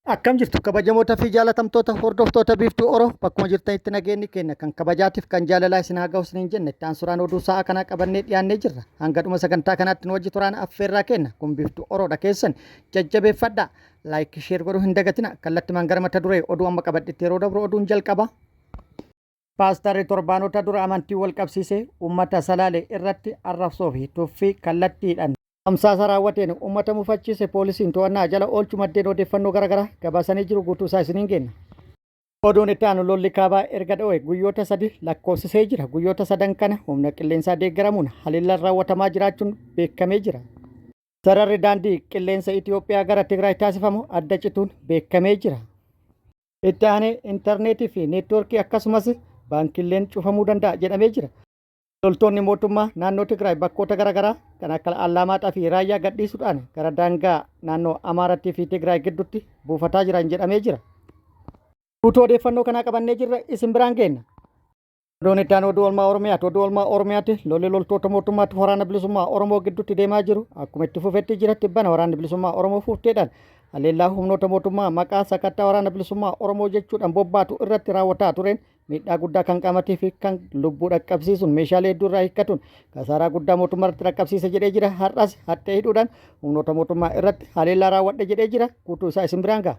Akkam jirtu kabajamoota fi jaalatamtoota hordoftoota Biiftuu Oro, bakkuma jirtanitti nageenyi keenya kan kabajaatiif kan jaalalaa isin haa gahu isiniin jenne. Itti aansuraan oduu sa'a kanaa qabannee dhiyaannee jirra. Hanga dhuma sagantaa kanaatti nu wajji turaan affeerraa kenna. Kun Biiftuu Oroodha, keessan jajjabeeffadha. Like, share godhuu hin dagatina. Kallattimaan gara mata duree oduu amma qabadhetti yeroo dabru, oduun jalqaba. Paastarri torbaanota dura amantii wal qabsiisee uummata Salaalee irratti arrabsoo fi tuffii kallattiidhaan tamsaasa raawwateen uummata mufachiise poolisiin to'annaa jala oolchu maddeen odeeffannoo garaagaraa gabaasanii jiru. Guutuu isaa isiniin kenna. Oduun itti aanu, lolli kaabaa erga dho'e guyyoota 3 lakkoofsisee jira. Guyyoota sadan kana humna qilleensaa deeggaramuun haleellaan raawwatamaa jiraachuun beekamee jira. Sararri daandii qilleensa Itoophiyaa gara Tigraay taasifamu adda cituun beekamee jira. Itti aanee intarneetii fi neetwoorkii akkasumas baankiileen cufamuu danda'a jedhamee jira. Loltoonni mootummaa naannoo Tigraay bakkoota garaagaraa kan akka Allaamaaxaa fi Raayyaa gadhiisuudhaan gara daangaa naannoo Amaarattii fi Tigraay gidduutti buufataa jiran jedhamee jira. Guutuu odeeffannoo kanaa qabannee jirra, isin biraan geenna. Oduun itti aanu oduu oolmaa Oromiyaati. Oduu oolmaa Oromiyaatti lolli loltoota mootummaatti waraana bilisummaa Oromoo gidduutti deemaa jiru akkuma itti fufetti jira. Tibbana waraanni bilisummaa Oromoo fuufteedhaan haleellaa humnoota mootummaa maqaa sakattaa waraana bilisummaa Oromoo jechuudhaan bobbaatu irratti raawwataa tureen miidhaa guddaa kan qaamatii fi kan lubbuu dhaqqabsiisuun, meeshaalee hedduu irraa hiikkatuun kasaaraa guddaa mootummaa irratti dhaqqabsiise jedhee jira. Har'as haxxee hidhuudhaan humnoota mootummaa irratti haleellaa raawwadhe jedhee jira. Guutuu isaa isin biraan ga'a.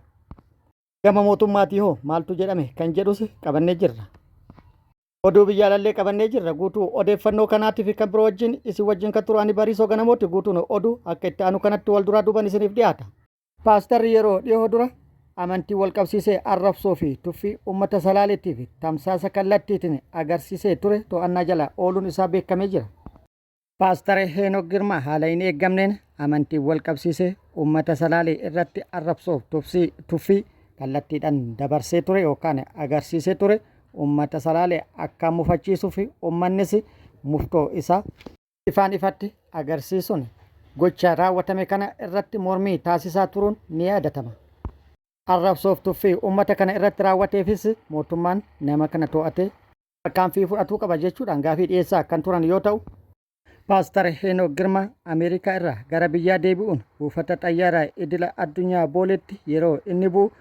Gama mootummaatii hoo maaltu jedhame kan jedhus qabannee jirra. Oduu biyya alallee qabannee jirra. Guutuu odeeffannoo kanaatii fi kan biroo wajjin isin wajjin kan turu ani Bariisoo Ganamooti. Guutuun oduu akka itti aanu kanatti wal duraa duuban isiniif dhiyaata. Paastarri yeroo dhiyoo dura amantii wal qabsiisee arrabsoo fi tuffii uummata Salaaleetiif tamsaasa kallattiitiin agarsiisee ture to'annaa jala ooluun isaa beekamee jira. Paastar Heenok Girmaa haala hin eeggamneen amantii wal qabsiisee uummata Salaalee irratti arrabsoof tuffii kallattiidhaan dabarsee ture yookaan agarsiisee ture uummata Salaalee akka mufachiisuu fi uummannis muftoo isaa ifaan ifatti agarsiisuun gocha raawwatame kana irratti mormii taasisaa turuun ni yaadatama. Arrabsoof tuffii uummata kana irratti raawwateefis mootummaan nama kana to'atee tarkaanfii fudhatuu qaba jechuudhaan gaafii dhiyeessaa kan turan yoo ta'u, Paastar Heenok Girmaa Ameerikaa irraa gara biyyaa deebi'uun buufata xayyaaraa idila addunyaa Booleetti yeroo inni bu'u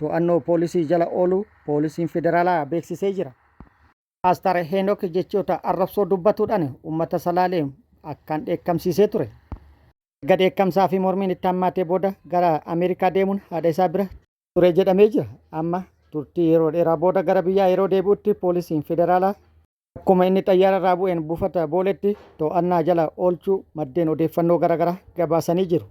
to'annoo poolisii jala ooluu poolisiin federaalaa beeksisee jira. Paastar Heenok jechoota arrabsoo dubbatuudhaan uummata Salaalee akkaan dheekkamsiisee ture. Erga dheekkamsaa fi mormiin itti hammaatee booda gara Ameerikaa deemuun haadha isaa bira ture jedhamee jira. Amma turtii yeroo dheeraa booda gara biyyaa yeroo deebi'utti poolisiin federaalaa akkuma inni xayyaara irraa bu'een buufata Booleetti to'annaa jala oolchuu maddeen odeeffannoo garaagaraa gabaasanii jiru.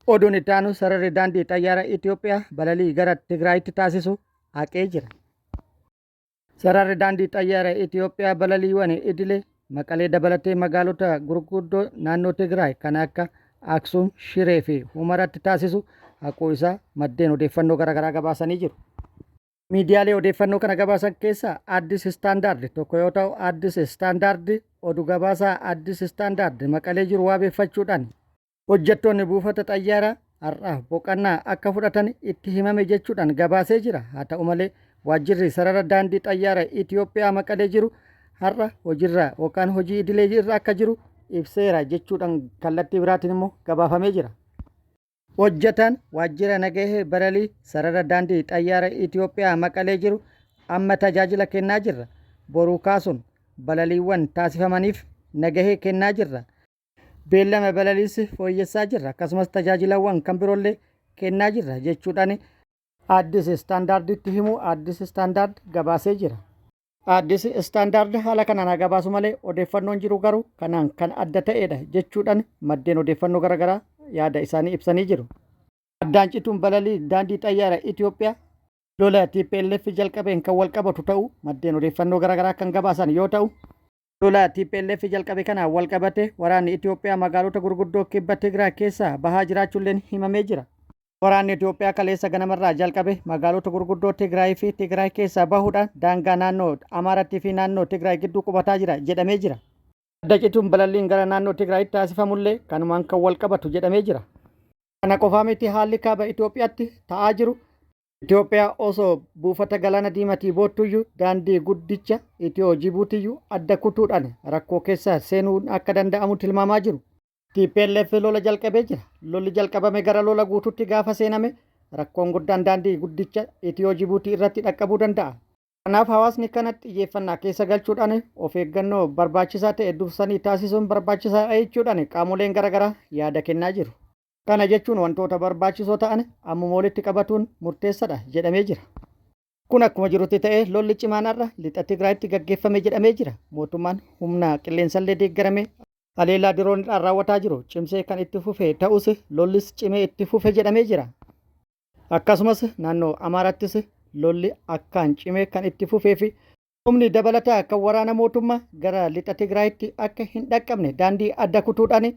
Oduun itti aanu, sararri daandii xayyaara Itoophiyaa balalii gara Tigraayitti taasisu haqee jira. Sararri daandii xayyaara Itoophiyaa balaliiwwan idilee Maqalee dabalatee magaalota gurguddoo naannoo Tigraay kan akka Aksuum, Shiree fi Humaratti taasisu haquu isaa maddeen odeeffannoo garaagaraa gabaasanii jiru. Miidiyaalee odeeffannoo kana gabaasan keessaa Addis Standard tokko yoo ta'u, Addis Standard oduu gabaasaa Addis Standard Maqalee jiru waabeeffachuudhaan hojjettoonni buufata xayyaaraa har'a boqannaa akka fudhatan itti himame jechuudhaan gabaasee jira. Haa ta'u malee, waajjirri sarara daandii xayyaara Itoophiyaa Maqalee jiru har'a hojiirra yookaan hojii idilee irra akka jiru ibseera jechuudhaan kallattii biraatiin immoo gabaafamee jira. Hojjetaan waajjira nagahee balalii sarara daandii xayyaara Itoophiyaa Maqalee jiru amma tajaajila kennaa jirra. Boruu kaasuun balaliiwwan taasifamaniif nagahee kennaa jirra. Beellama balaliis fooyyessaa jirra, akkasumas tajaajilawwan kan biroollee kennaa jirra jechuudhaan Addis Standarditti himuu Addis Standard gabaasee jira. Addis Standard haala kanaan haa gabaasu malee, odeeffannoon jiru garuu kanaan kan adda ta'edha jechuudhaan maddeen odeeffannoo garaagaraa yaada isaanii ibsanii jiru. Addaan cituun balalii daandii xayyaara Itoophiyaa lola TPLF jalqabeen kan wal qabatu ta'uu maddeen odeeffannoo garaagaraa kan gabaasan yoo ta'u, lola TPLF jalqabe kanaan wal qabate waraanni Itoophiyaa magaalota gurguddoo kibba Tigraay keessaa bahaa jiraachuulleen himamee jira. Waraanni Itoophiyaa kaleessa ganamarraa jalqabe magaalota gurguddoo Tigraay fi Tigraay keessaa bahuudhaan daangaa naannoo Amaarattii fi naannoo Tigraay gidduu qubataa jira jedhamee jira. Adda cituun balalliin gara naannoo Tigraayitti taasifamullee kanumaan kan wal qabatu jedhamee jira. Kana qofaa miti, haalli kaaba Itoophiyaatti ta'aa jiru Itoophiyaa osoo buufata galaana diimatii boottuyyuu daandii guddicha Itiyoo Jibuutiyyuu adda kutuudhaan rakkoo keessa seenuun akka danda'amu tilmaamaa jiru. TPLF lola jalqabee jira. Lolli jalqabame gara lola guutuutti gaafa seename rakkoon guddaan daandii guddicha Itiyoo Jibuutii irratti dhaqqabuu danda'a. Kanaaf hawaasni kana xiyyeeffannaa keessa galchuudhaan of eeggannoo barbaachisaa ta'e dursanii taasisuun barbaachisaadha jechuudhaan qaamoleen garaagaraa yaada kennaa jiru. Kana jechuun wantoota barbaachisoo ta'an ammuma walitti qabatuun murteessadha jedhamee jira. Kun akkuma jirutti ta'ee lolli cimaan har'a lixa Tigraayitti gaggeeffame jedhamee jira. Mootummaan humna qilleensallee deeggarame haleellaa diroonidhaan raawwataa jiru cimsee kan itti fufe ta'us lollis cimee itti fufe jedhamee jira. Akkasumas naannoo Amaarattis lolli akkaan cimee kan itti fufee fi humni dabalataa kan waraana mootummaa gara lixa Tigraayitti akka hin dhaqqabne daandii adda kutuudhaan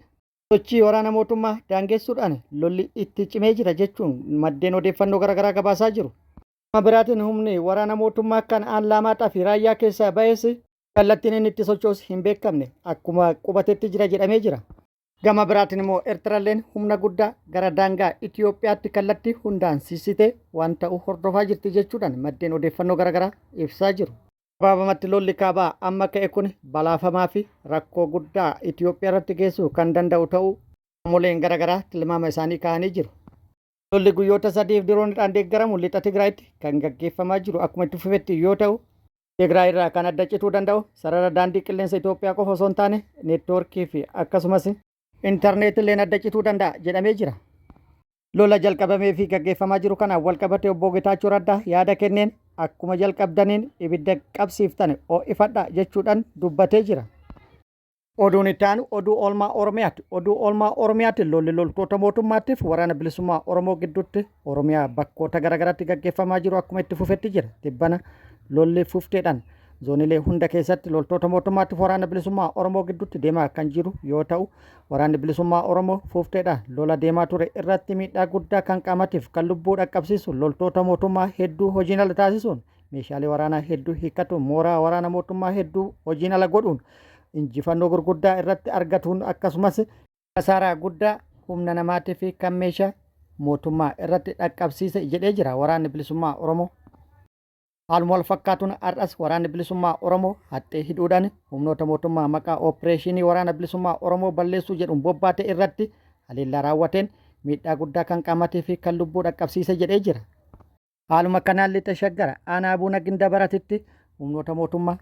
sochii waraana mootummaa daangessuudhaan lolli itti cimee jira jechuun maddeen odeeffannoo garaagaraa gabaasaa jiru. Gama biraatiin humni waraana mootummaa kan Allaamaaxaa fi Raayyaa keessaa ba'es kallattiin inni itti socho'us hin beekamne akkuma qubatetti jira jedhamee jira. Gama biraatiin immoo Eertiraalleen humna guddaa gara daangaa Itoophiyaatti kallattii hundaan siisitee waan ta'u hordofaa jirti jechuudhaan maddeen odeeffannoo garaagaraa ibsaa jiru. Gabaabamatti lolli kaabaa amma ka'e kun balaafamaa fi rakkoo guddaa Itoophiyaa irratti geessuu kan danda'u ta'uu qaamoleen garaagaraa tilmaama isaanii kaa'anii jiru. Lolli guyyoota sadiif diroonidhaan deeggaramu lixa Tigraayitti kan gaggeeffamaa jiru akkuma itti fufetti yoo ta'u, Tigraay irraa kan adda cituu danda'u sarara daandii qilleensa Itoophiyaa qofa osoo hin taane neetwoorkii fi akkasumas intarneetilleen adda cituu danda'a jedhamee jira. Lola jalqabamee fi gaggeeffamaa jiru kanaan walqabatee obbo Getaachoo Raddaa yaada kenneen akkuma jalqabdaniin ibidda qabsiiftan ho'ifadha jechuudhaan dubbatee jira. Oduun itti aanu oduu oolmaa Oromiyaati. Oduu oolmaa Oromiyaati lolli loltoota mootummaatiif waraana bilisummaa Oromoo gidduutti Oromiyaa bakkoota garaagaraatti gaggeeffamaa jiru akkuma itti fufetti jira. Tibbana lolli fufteedhaan zoonilee hunda keessatti loltoota mootummaatiif waraana bilisummaa Oromoo gidduutti deemaa kan jiru yoo ta'u, Waraanni Bilisummaa Oromoo fuufteedhaan lola deemaa ture irratti miidhaa guddaa kan qaamatiif kan lubbuu dhaqqabsiisu loltoota mootummaa hedduu hojiin ala taasisuun meeshaalee waraanaa hedduu hiikkatuun mooraa waraana mootummaa hedduu hojiin ala godhuun injifannoo gurguddaa irratti argatuun akkasumas kasaaraa guddaa humna namaatii fi kan meeshaa mootummaa irratti dhaqqabsiise jedhee jira Waraanni Bilisummaa Oromoo. Haaluma wal fakkaatuun har'as Waraanni Bilisummaa Oromoo haxxee hidhuudhaan humnoota mootummaa maqaa Ooppireeshinii Waraana Bilisummaa Oromoo balleessuu jedhuun bobbaate irratti haleellaa raawwateen miidhaa guddaa kan qaamatii fi kan lubbuu dhaqqabsiise jedhee jira. Haaluma kanaan Lixa Shaggar aanaa Abuuna Gindabaratitti humnoota mootummaa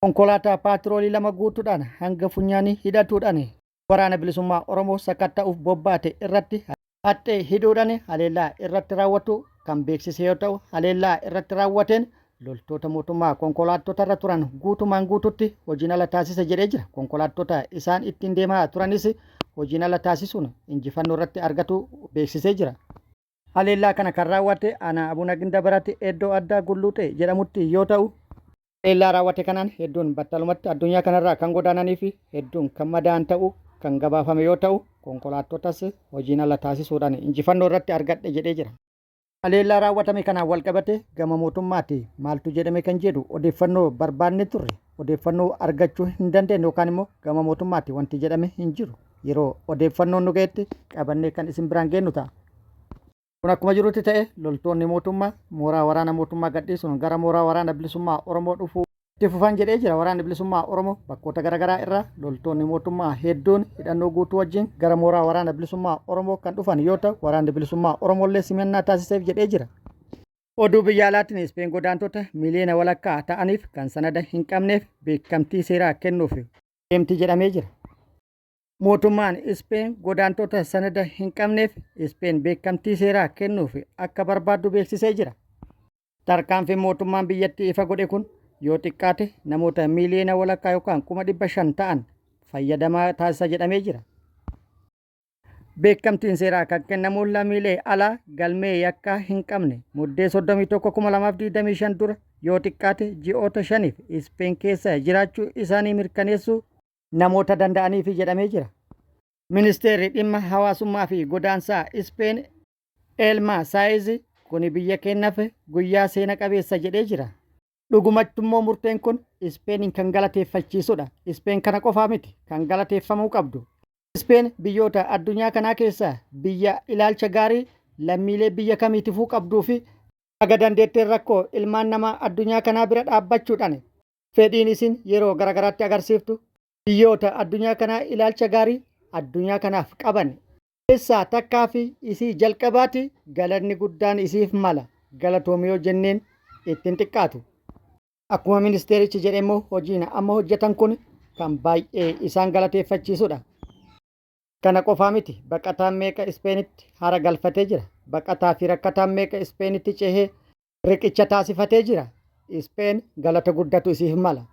konkolaataa paatiroolii lama guutuudhaan hanga funyaanii hidhatuudhaan Waraana Bilisummaa Oromoo sakatta'uuf bobbaate irratti haxxee hidhuudhaan haleellaa irratti raawwatu kan beeksise yoo ta'u, haleellaa irratti raawwateen loltoota mootummaa konkolaattota irra turan guutumaan guututti hojiin ala taasise jedhee jira. Konkolaattota isaan ittiin deemaa turanis hojiin ala taasisuun injifannoo irratti argatu beeksisee jira. Haleellaa kana kan raawwate aanaa Abuna Gindabarati eddoo addaa Gulluuxee jedhamutti yoo ta'u, Haleellaa raawwate kanaan hedduun battalumatti addunyaa kanarraa kan godaananii fi hedduun kan madaa'an ta'uu kan gabaafame yoo ta'u, konkolaattotas hojiin ala taasisuudhaan injifannoo irratti argadhe jedhee jira. Haleellaa raawwatame kanaan walqabatee gama mootummaati maaltu jedhame kan jedhu odeeffannoo barbaadne turre odeeffannoo argachuu hin dandeenye yookaan immoo gama mootummaati wanti jedhame hin jiru. Yeroo odeeffannoon nu ga'etti qabannee kan isin biraan geennu ta'a. Kun akkuma jirutti ta'e loltoonni mootummaa mooraa waraana mootummaa gadhiisuun gara mooraa waraana bilisummaa Oromoo dhufuu itti fufan jedhee jira. Waraanni bilisummaa Oromoo bakkoota garaagaraa irraa loltoonni mootummaa hedduun hidhannoo guutuu wajjin gara mooraa waraana bilisummaa Oromoo kan dhufan yoo ta'u waraanni bilisummaa Oromoollee simannaa taasiseef jedhee jira. Oduu biyya alaatiin Ispeen godaantota miliyoona walakkaa ta'aniif kan sanada hin qabneef beekamtii seeraa kennuuf deemti jedhamee jira. Mootummaan Ispeen godaantota sanada hin qabneef Ispeen beekamtii seeraa kennuuf akka barbaaddu beeksisee jira. Tarkaanfiin mootummaan biyyattii ifa godhe kun yoo xiqqaate namoota miiliyoona walakkaa yookaan 500,000 ta'an fayyadamaa taasisa jedhamee jira. Beekamtiin seeraa kan kennamu lammiilee alaa galmee yakkaa hin qabne Muddee 31, 2025 dura yoo xiqqaate ji'oota shaniif Ispeen keessa jiraachuu isaanii mirkaneessuu namoota danda'aniifi jedhamee jira. Ministeerri dhimma hawaasummaa fi godaansaa Ispeen Eelmaa Saayiz kuni biyya keennaaf guyyaa seena qabeessa jedhee jira. Dhugumatti immoo murteen kun Ispeeniin kan galateeffachiisudha. Ispeen kana qofaa miti kan galateeffamuu qabdu. Ispeen biyyoota addunyaa kanaa keessaa biyya ilaalcha gaarii lammiilee biyya kamiitifuu qabduu fi Haga dandeetteen rakkoo ilmaan namaa addunyaa kanaa bira dhaabbachuudhaan fedhiin isin yeroo garagaraatti agarsiiftu biyyoota addunyaa kanaa ilaalcha gaarii addunyaa kanaaf qaban keessaa takkaa fi isii jalqabaati. Galanni guddaan isiif mala, galatoomi yoo jenneen ittiin xiqqaatu. Akkuma ministeerichi jedhe immoo hojiin amma hojjetan kun kan baay'ee isaan galateeffachiisudha. Kana qofaa miti, baqataan meeqa Ispeenitti hara galfatee jira. Baqataa fi rakkataan meeqa Ispeenitti cehee riqicha taasifatee jira. Ispeen galata guddatu isiif mala.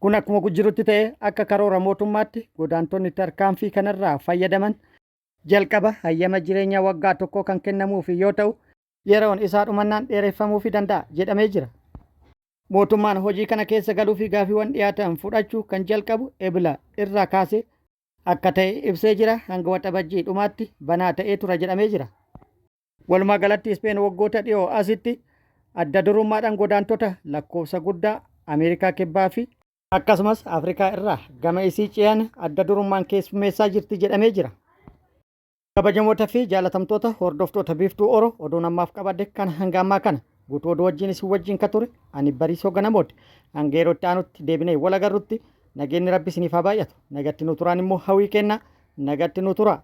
Kun akkuma jirutti ta'e, akka karoora mootummaatti godaantonni tarkaanfii kanarraa fayyadaman jalqaba hayyama jireenyaa waggaa tokkoo kan kennamuufi yoo ta'u, yeroon isaa dhumannaan dheereffamuufi danda'a jedhamee jira. Mootummaan hojii kana keessa galuu fi gaafiiwwan dhiyaatan fudhachuu kan jalqabu Ebla irraa kaasee akka ta'e ibsee jira. Hanga Waxabajjii dhumaatti banaa ta'ee tura jedhamee jira. Walumaa galatti Ispeen waggoota dhiyoo asitti adda durummaadhaan godaantota lakkoofsa guddaa Ameerikaa Kibbaa fi akkasumas Afrikaa irraa gama isii ce'an adda durummaan keessummeessaa jirti jedhamee jira. Kabajamoota fi jaalatamtoota hordoftoota Biiftuu Oro, oduun ammaaf qabadde kan hanga ammaa kana. Guutuu oduu wajjin isin wajjin ka ture ani Bariisoo Ganamooti. Hanga yeroo itti aanutti deebinee wal agarrutti nageenyi Rabbi isiniif haa baay'atu. Nagatti nu turaan immoo hawwii kennaa, nagatti nu turaa.